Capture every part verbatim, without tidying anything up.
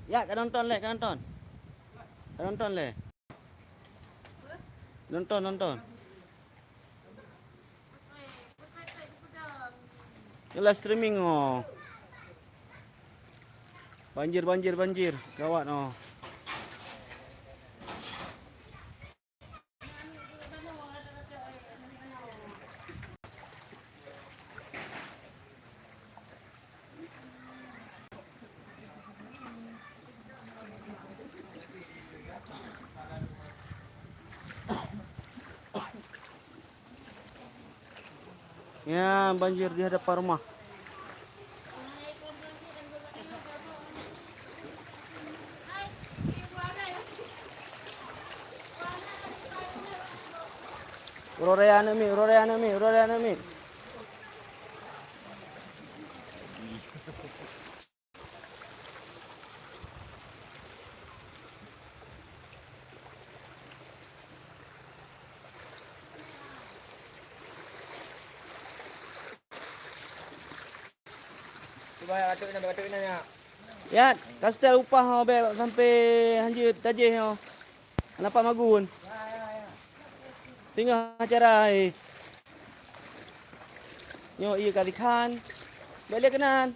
Ya, ka nonton lé, ka nonton. Ka nonton lé. Nonton, nonton. Nyoe live streaming, oh. Banjir, banjir, banjir. Gawat, oh. Ya, banjir di hadapan rumah. Uroe raya aneuk miet, uroe raya aneuk miet, uroe raya aneuk miet. Cuba ya, batuk inan, batuk inan ya. Ya, kastel upah ho, bèk sampai hanjeuet tajéh ho. Nampak magun. Teungoh acara, eh. Nyoe ié ka dikhan. Bèk lé keunan.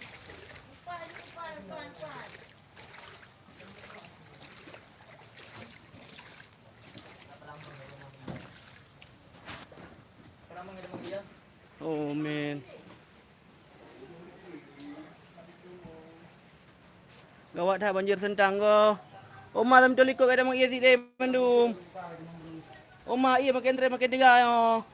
Oh, man. Gawat that banjir Sentang ko. Oma lam likot ada mang ié sidéh mandum. Oma ié makin trép makin teuga nyoe.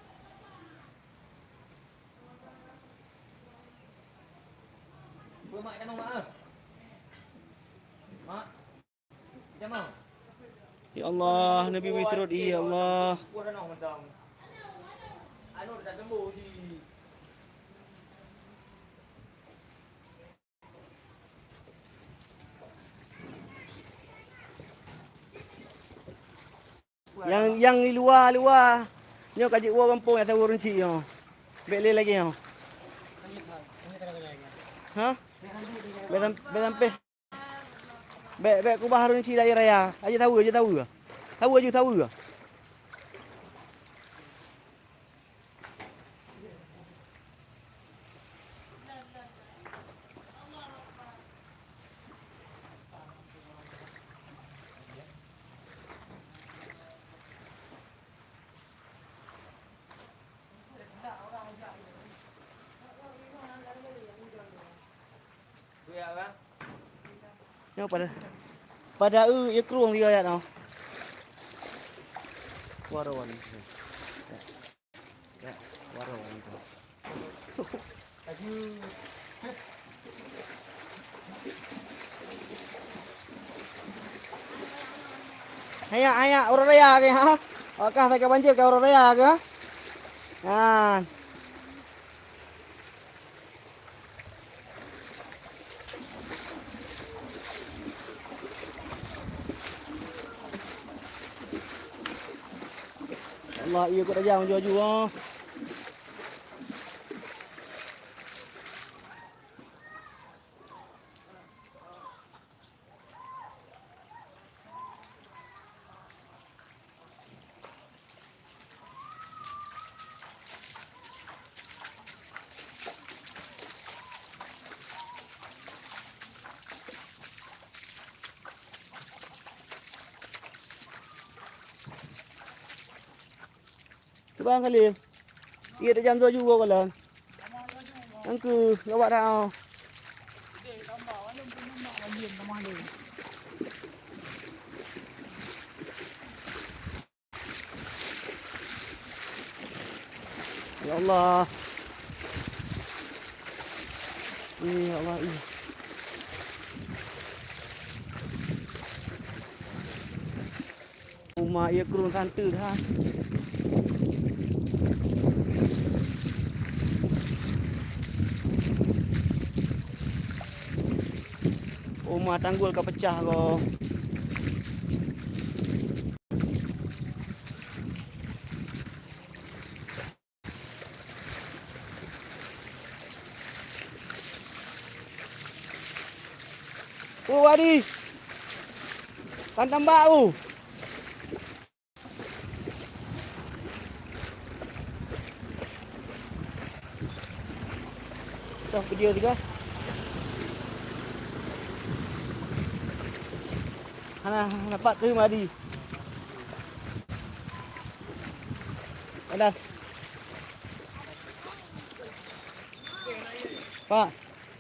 Ya Allah, Nabi Wisrud, ya Allah. Nyang, nyang di luwa, luwa. Nyoe ka jeuet woe gampông nyang saweue runcit nyoe. Bèk lé lagèe nyoe. Ha? Bèk sam-, bèk sampé. Bèk, bèk kubah runcit lagèe raya. Aja saweue, aja saweue. Saweue aju saweue. Nyoe pada, pada eu, ié krueng tiga ayat nyoe. Waroe ni. Ya, waroe ni. Hanya, hanya, uroe raya ke, ha? Apakah saya banjir ke uroe raya ke, ha? Nah. Allah, ié keu tajam aju-aju, ah. Cuba Khalil. Iya, tajam tuju goh kalon. Nangkeuh, gawat dah, oh. Ya Allah. Ih, ya Allah, ih. Uma ié krueng santeue that. Uma tanggul ka peucah goh. Oh, Adi. Kan tambah u. Dah video juga. Hana, hana pat tu madi. Panas. Pak,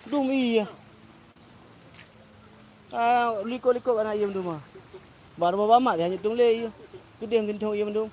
dum iya. Ah, likot-likot aneuk yum dum ah. Baru bamat ya nyetung lé iya. Keudeh geuntong iya mandum.